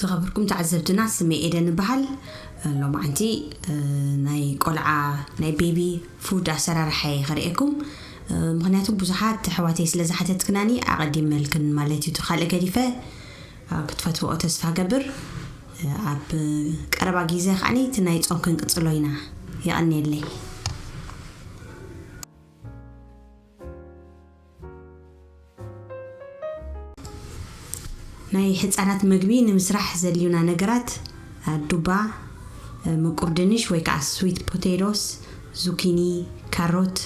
ዝኸበርኩም ተዓዘብትና፣ ስመይ ኤደን እበሃል። ሎማዓንቲ ናይ ቆልዓ ናይ ቤቢ ፉድ ኣሰራርሓ እየ ከርእየኩም። ምኽንያቱ ብዙሓት ኣሕዋተይ ስለ ዝሓተትክናኒ ኣቐዲመልክን ማለት እዩ። እቲ ካልእ ገዲፈ ክትፈትውኦ ተስፋ ገብር። ኣብ ቀረባ ግዜ ከዓኒ እቲ ናይ ጾም ክንቅጽሎ ኢና። የቐንየለይ። ናይ ህጻናት መግቢ ንምስራሕ ዘድልዩና ነገራት፣ ዱባ፣ ምቁር ድንሽ ወይ ከዓ ስዊት ፖቴቶስ፣ ዙኪኒ፣ ካሮት፣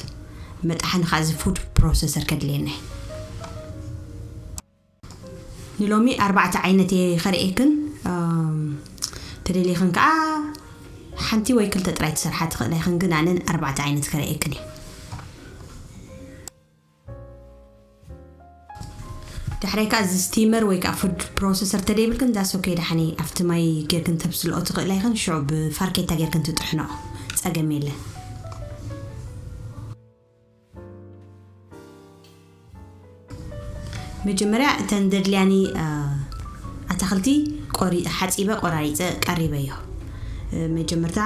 መጥሓኒ ከዓ እዚ ፉድ ፕሮሰሰር ከድልየና እዩ። ንሎሚ ኣርባዕተ ዓይነት እየ ከርእየክን። ተደሊኽን ከዓ ሓንቲ ወይ ክልተ ጥራይ ትሰርሓ ትኽእላ ይኽን፣ ግን ኣነን ኣርባዕተ ዓይነት ከርእየክን እየ። ዳሕራይ ከዓ እዚ ስቲመር ወይ ከዓ ፉድ ፕሮሰሰር ተደይብልክን ዳስ ኦኬ፣ ዳሓኒ ኣብቲ ማይ ጌርክን ተብስልኦ ትኽእላ ይኽን፣ ሽዑ ብፋርኬታ ጌርክን ትጥሕኖ፣ ፀገም የለን። መጀመርያ እተን ዘድልያኒ ኣታኽልቲ ሓፂበ ቆራሪፀ ቀሪበዮ። መጀመርታ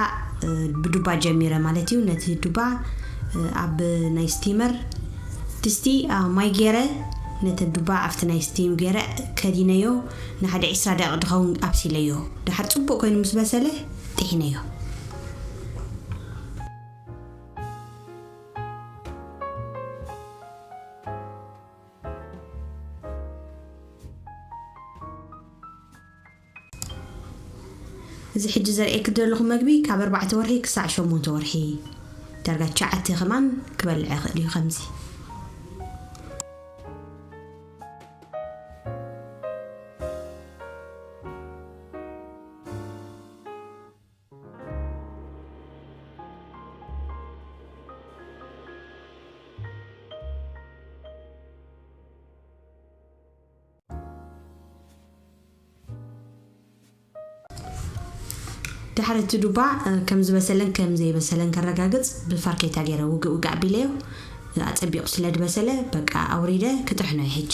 ብዱባ ጀሚረ ማለት እዩ። ነቲ ዱባ ኣብ ናይ ስቲመር ድስቲ ማይ ገይረ፣ ነቲ ዱባ ኣብቲ ናይ ስቲም ገይረ ከዲነዮ። ንሓደ ዒስራ ደቂቕ ድኸውን ኣብሲለዮ። ድሓር ፅቡቅ ኮይኑ ምስ በሰለ ጥሒነዮ። እዚ ሕጂ ዘርእየክ ዘለኹ መግቢ ካብ ኣርባዕተ ወርሒ ክሳዕ ሸሞንተ ወርሒ፣ ዳርጋ ትሽዓተ ከማን ክበልዕ ይኽእል እዩ። ከምዚ ድሕሪ እቲ ዱባ ከም ዝበሰለን ከም ዘይበሰለን ከረጋግፅ ብፋርኬታ ገይረ ውግእ ውግእ ኣቢለዮ። ኣፀቢቑ ስለ ዝበሰለ በቃ ኣውሪደ ክጥሕኖ እየ ሕጂ።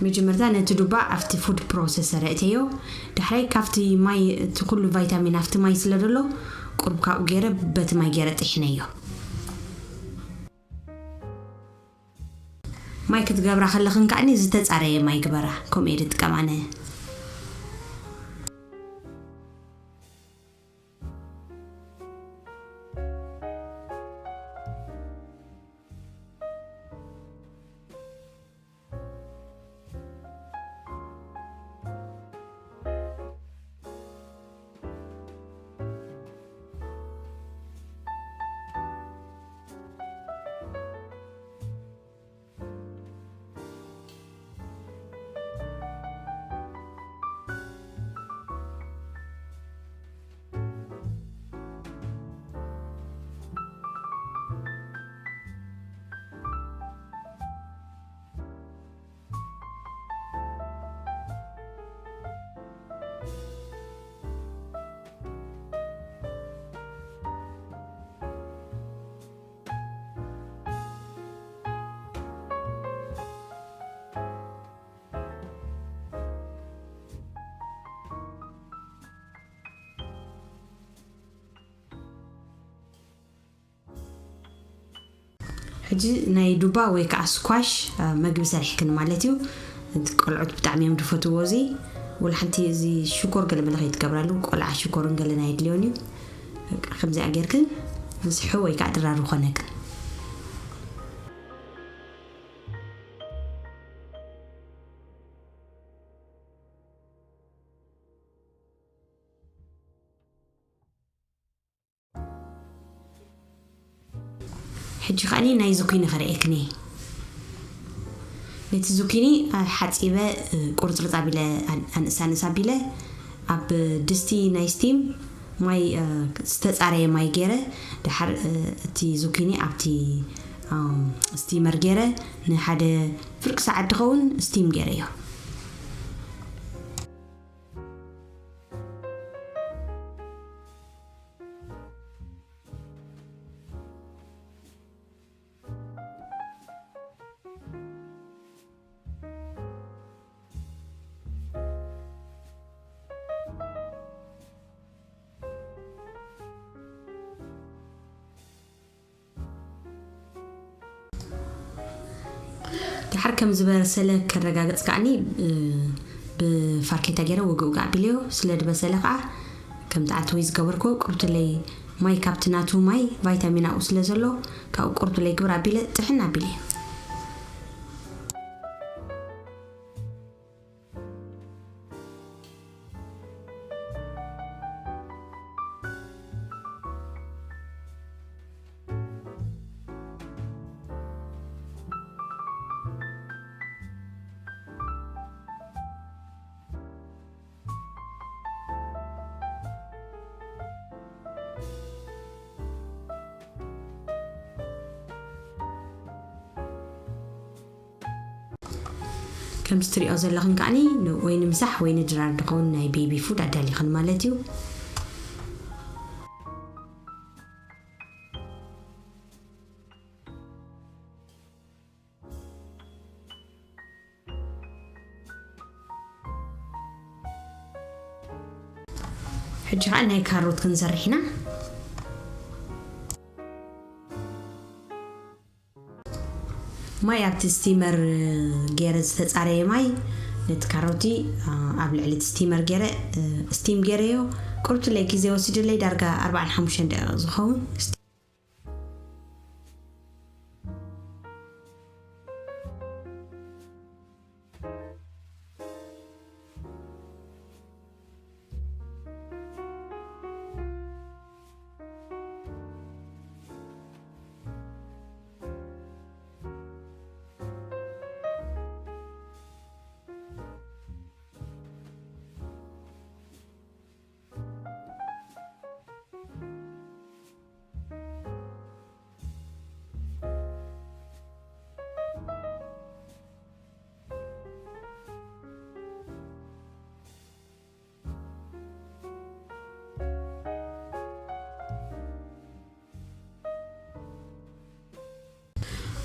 መጀመርታ ነቲ ዱባ ኣብቲ ፉድ ፕሮሰሰር እእተዮ። ዳሕራይ ካብቲ ማይ፣ እቲ ኩሉ ቫይታሚን ኣብቲ ማይ ስለ ዘሎ፣ ቁሩብ ካብኡ ገይረ፣ በቲ ማይ ገይረ ጥሒነዮ። ማይ ክትገብራ ከለኽን ከዓኒ ዝተጻረየ ማይ ግበራ፣ ከምኡ እየ ዝጥቀም ኣነ። ሕጂ ናይ ዱባ ወይ ከዓ ስኳሽ፣ አ፣ መግቢ ሰሪሕክን ማለት እዩ። እቲ ቆልዑት ብጣዕሚ እዮም ዝፈትዎ እዚ። ወላ ሓንቲ እዚ ሽኮር ገለ መለ ከይትገብራሉ፣ ቆልዓ ሽኮርን ገለን ኣየድልዮን እዩ። በቃ ከምዚኣ ጌርክን ምስሑ ወይ ከዓ ድራር ይኾነክን። ሕጂ ከዓኒ ናይ ዙኪኒ ከርእየክኒ። ነቲ ዙኪኒ፣ አ፣ ሓጺበ፣ እ፣ ቁርጽርጽ ኣቢለ፣ ኣን-፣ ኣንእስ ኣንእስ ኣቢለ፣ ኣብ ድስቲ ናይ ስቲም ማይ፣ እ፣ ዝተጻረየ ማይ ገይረ፣ ድሓር፣ እ፣ እቲ ዙኪኒ ኣብቲ፣ ኣም፣ ስቲመር ገይረ ንሓደ ፍርቂ ሰዓት ድኸውን ስቲም ገይረዮ። ዓር ከም ዝበሰለ ከረጋግጽ ከዓኒ፣ እ፣ ብፋርኬታ ገይረ ውግእ ውግእ ኣቢለዮ። ስለ ዝበሰለ ከኣ ከምቲ ዓንተወይ ዝገበርኩ፣ ቁርብትለይ ማይ፣ ካብቲ ናቱ ማይ ቫይታሚን ኣብኡ ስለ ዘሎ፣ ካብኡ ቁርብትለይ ግብር ኣቢለ ጥሕን ኣቢለዮ። ከምዚ ትሪኦ ዘለኽን ከዓኒ ን-፣ ወይ ንምሳሕ ወይ ንድራር ዝኸውን ናይ ቤቢ ፉድ ኣዳሊኽን ማለት እዩ። ሕጂ ኸዓ ናይ ካሮት ክንሰርሕ ኢና። ማይ ኣብቲ ስቲመር ገይረ፣ ዝተጻረየ ማይ ነቲ ካሮቲ፣ አ፣ ኣብ ልዕሊ እቲ ስቲመር ገይረ፣ እ፣ ስቲም ገይረዮ። ቁርብትለይ ግዜ ወሲድለይ፣ ዳርጋ ኣርባዓን ሓሙሽተን ደቂቕ ዝኸውን።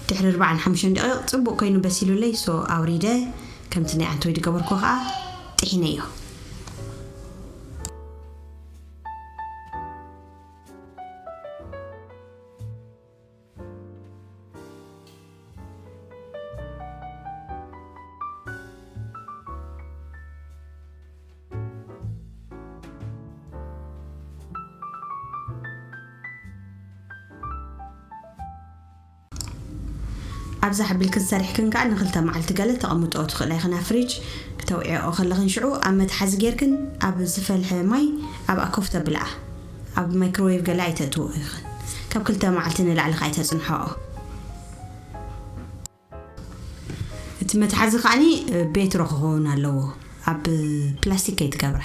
ድሕሪ ኣርባዓን ሓሙሽተን ደቂቕ ጽቡቕ ኮይኑ በሲሉለይ፣ ሶ ኣውሪደ፣ ከምቲ ናይ ዓንተወይ ዝገበርኩ ከኣ ጥሒነዮ። ኣብዛ ሓቢልክን ሰሪሕክን ከኣ ንክልተ መዓልቲ ገለ ተቐምጥኦ ትኽእላ ኢኽን ኣብ ፍሪጅ፣ ክተውዕኦ ከለኽን ሽዑ ኣብ መትሓዚ ጌርክን ኣብ ዝፈልሐ ማይ ኣብኣ ኮፍ ተብልኣ። ኣብ ማይክሮዌቭ ገለ ኣይተእትዎ ኢኽን። ካብ ክልተ መዓልቲ ንላዕሊ ከኣ ኣይተጽንሖኦ። እቲ መትሓዚ ከዓኒ ቤትሮ ክኸውን ኣለዎ፣ ኣብ ፕላስቲክ ከይትገብራ።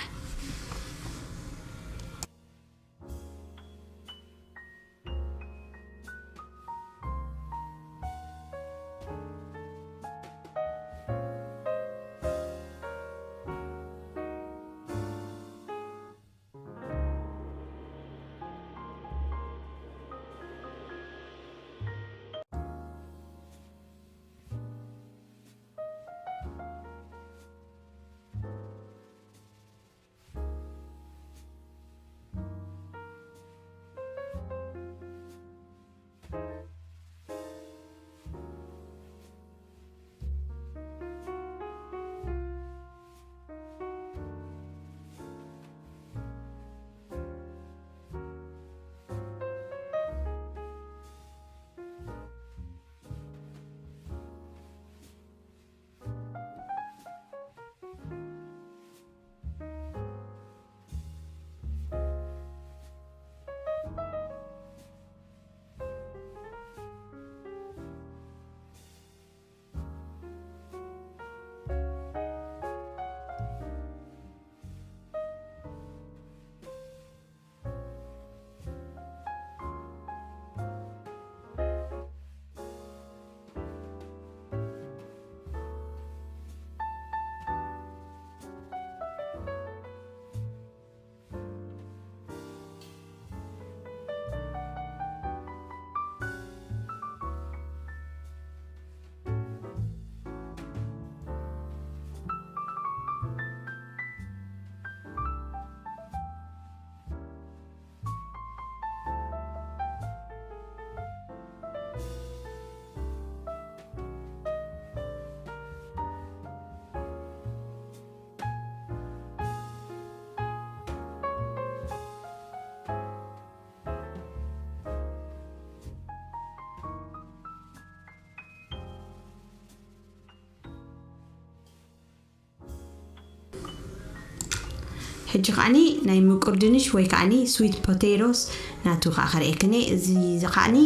ሕጂ ከዓኒ ናይ ምቁር ድንሽ ወይ ከዓኒ ስዊት ፖቴቶስ ናቱ ከዓ ከርእየክን እየ። እዚ ከዓኒ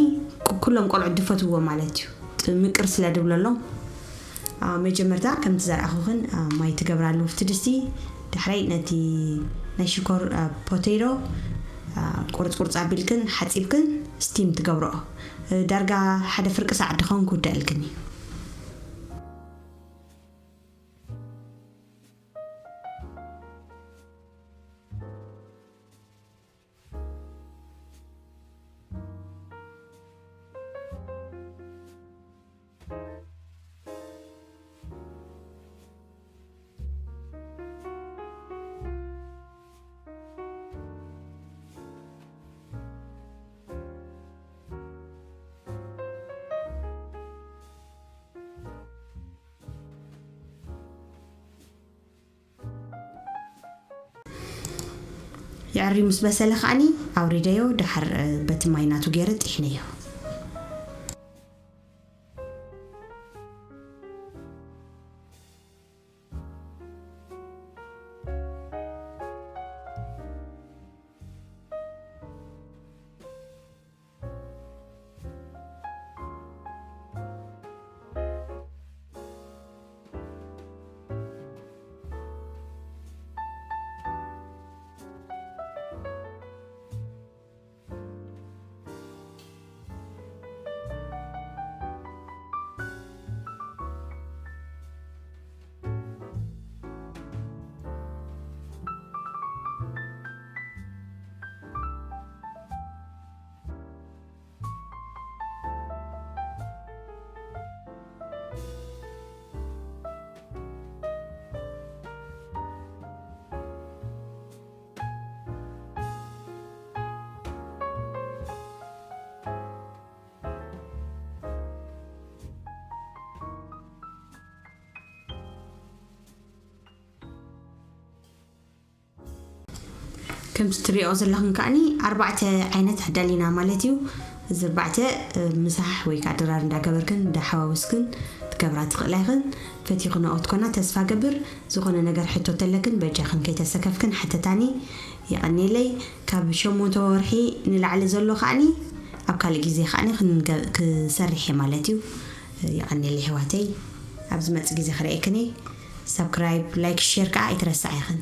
ኩሎም ቆልዑ ድፈትዎ ማለት እዩ። ምቅር ስለ ድብለሎም መጀመርታ ከምቲ ዘርኣኹኽን ማይ ትገብራሉ ኣብቲ ድስቲ። ዳሕራይ ነቲ ናይ ሽኮር ፖቴቶ ቁርፅ ቁርፅ ኣቢልክን ሓፂብክን ስቲም ትገብረኦ። ዳርጋ ሓደ ፍርቂ ሰዓት ድኸውን ክውዳእልክን እዩ። የዕርዩ ምስ በሰለ ከዓኒ ኣውሪደዮ፣ ደሓር በቲ ማይ ናቱ ገይረ ጢሕነዮ። ከምቲ ትሪኦ ዘለኹም ከዓኒ ኣርባዕተ ዓይነት ኣዳሊና ማለት እዩ። እዚ ኣርባዕተ ምሳሕ ወይ ከዓ ድራር እንዳገበርክን እንዳሓዋወስክን ትገብራ ትኽእላ ኢኽን። ፈቲኹ ነኦት ኮና ተስፋ ገብር። ዝኾነ ነገር ሕቶ ተለክን በጃኽን ከይተሰከፍክን ሓተታኒ። የቐኔለይ። ካብ ሸሞንተ ወርሒ ንላዕሊ ዘሎ ከዓኒ ኣብ ካልእ ግዜ ከዓኒ ክንሰርሕ እየ ማለት እዩ። የቐኔለይ ኣሕዋተይ። ኣብ ዝመጽእ ግዜ ክርእየክን እየ። ሳብስክራይብ፣ ላይክ፣ ሼር ከዓ ኣይትረስዓ ኢኽን።